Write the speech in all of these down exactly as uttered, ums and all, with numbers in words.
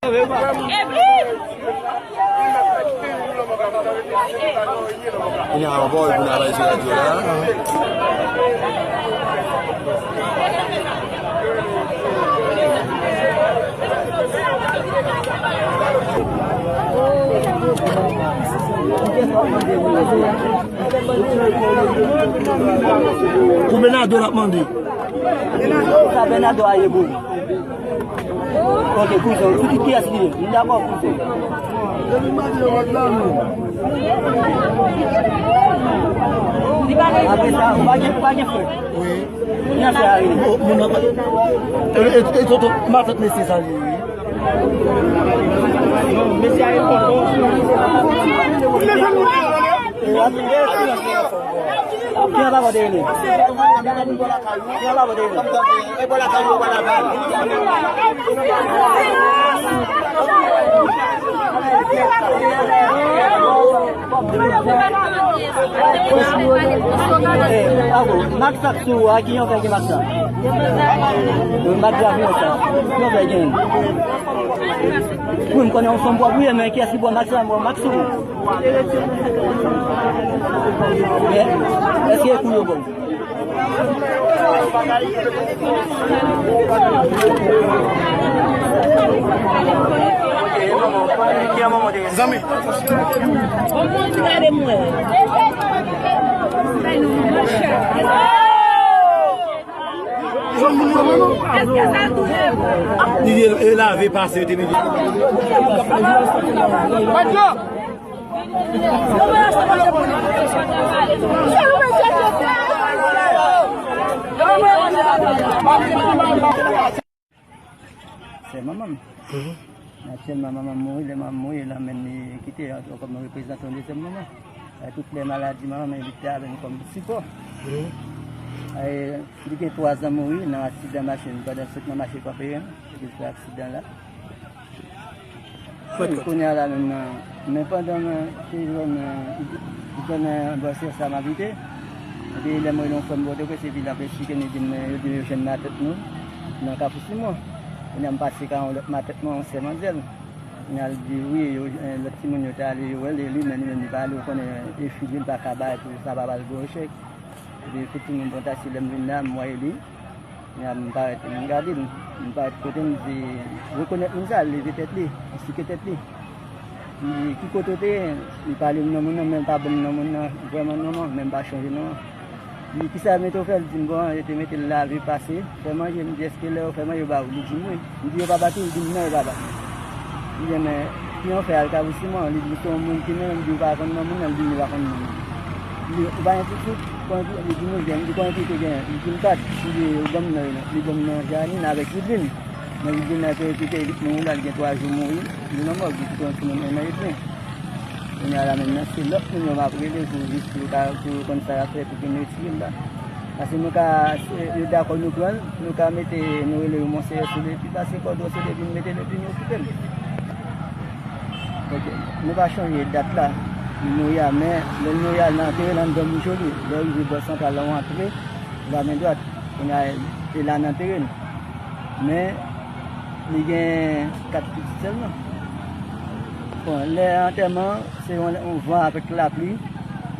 Kounye a, yon pawòl pou n al bay sou radyo la. Pou Bernardo l ap mande. Sa Bernardo a ye pou ou? Ok, kouzen, ou di kiyès li ye? M dakò, kouzen. Apre sa, ou pa gen, ou pa gen frè? Wi. Kiyès frè a rele? Bon, moun nan pa. E, e, e, tonton, matant mesye sa li ye, wi. Non, mesye a ye tonton. Ki anba bò de rele? Ki anba bò de rele? Eh, ako, Max ap sou a, ki yon fè gen Max la? Max la, ki yon fè? Ki yon fè gen? Wi, m konnen yon fanm pwòp, wi, men kiyès ki pran Max la? M pran Max ou? Men, èske e kou yo bon? Zanmi. Li e lave pase, yo te mete. Se manman m. Mhm. Aktyèlman, manman m mouri. Lè manman m mouri, l anmenn li kite an kòm reprezantan yon dezyèm manman. E tout lè maladi manman m, li te avè m kòm sipò. Mhm. E li gen twa zan mouri nan aksidan machin. Pandan sèt nan mache pa peye, li fè aksidan la. Wi, kounye a la menm nan, men pandan mwen te jwenn, jwenn bò sè sa m abite, epi lè m rele yon frè m Pòtoprens, epi l ap esplike m, li di m, yo di m yo jwenn matant nou nan Kafou Simon. Kounye a m pase ka yon lòt matant mwen, yon sè manzèl. Kounye a l di wi, yo, lòt timoun yo te ale, yo rele li, men li menm li pa ale, ou konnen, e fi li, li pa ka bay pou sa pa ba l gwo echèk. Epi tout timoun pran taksi, lè m vin la, m wè li. Kounye a m parèt, m gade l, m parèt kote m, di, rekonèt moun sa, l leve tèt li, esplike tèt li. Li di, ki kote w te ye? Li pale m non moun nan, men l pa ban m non moun nan, vrèman non an, men m pa chonje non an. Li di, kisa yo mete w fè? Li di m, bon, yo te mete l lave, pase, fè manje. M di, èske lè yo fè manje, yo ba ou? Li di m, wi. M di, yo pa bat ou? Li di m, non, yo pa bat m. M di, men, ki yon fè al Kafou Simon? Li di, se yon moun ki mennen m. M di, ou pa konn non moun nan? Li di, m pa konn non moun nan. Li di, ou pa gen pitit? Konbyen pitit? Li di, m gen. M di, konbyen pitit ou genyen? Li di m kat. M di, yo ban m non yo. Li ban m non Janine avèk Widlin. Men Widlin nan te kite nou la, li gen twa jou mouri. Li nan mòg, li kite yon timoun en an edmi. Kounye a la menm nan, se lòt moun yo m ap rele pou jis pou yo ka, pou yo konn sa y ap fè pou vin retire l la. Paske nou ka, se, yo dakò nou pran l, nou ka mete, nou rele yo Monseyè Sele, epi pase kòdon Sele vin mete l, epi nou kite l. Ok. Nou pa chonje dat la, li mouri a, men lè l mouri a, nan antere l anndan Moucholi, lè w rive bò santral la, w antre, ou pa men dwat. Kounye a, e la n antere l. Men, li gen kat pitit sèlman. Bon, lè antèman, se yon, yon van avèk lapli.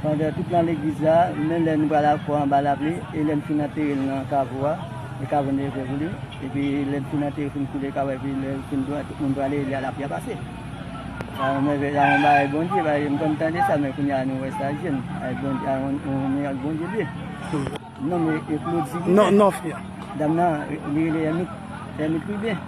Pandan tout lan legliz la, menm lè nou pral al fò anba lapli, e lè n fin antere l nan kavo a, e kavo n te fè pou li. Epi lè n fin antere, fin koule kavo a, epi lè l fin dwat, tout moun prale, e lè lapli a pase. Sa yon mèvèy, sa yon bagay Bondye, bagay m konn tande sa, men kounye a nou wè sa je n. Ay Bondye, ay yon, yon mirak Bondye li ye. Non, men e Claude Ziggy. Non, non, frè. Dam nan, li rele Ernest, Ernest Pribé.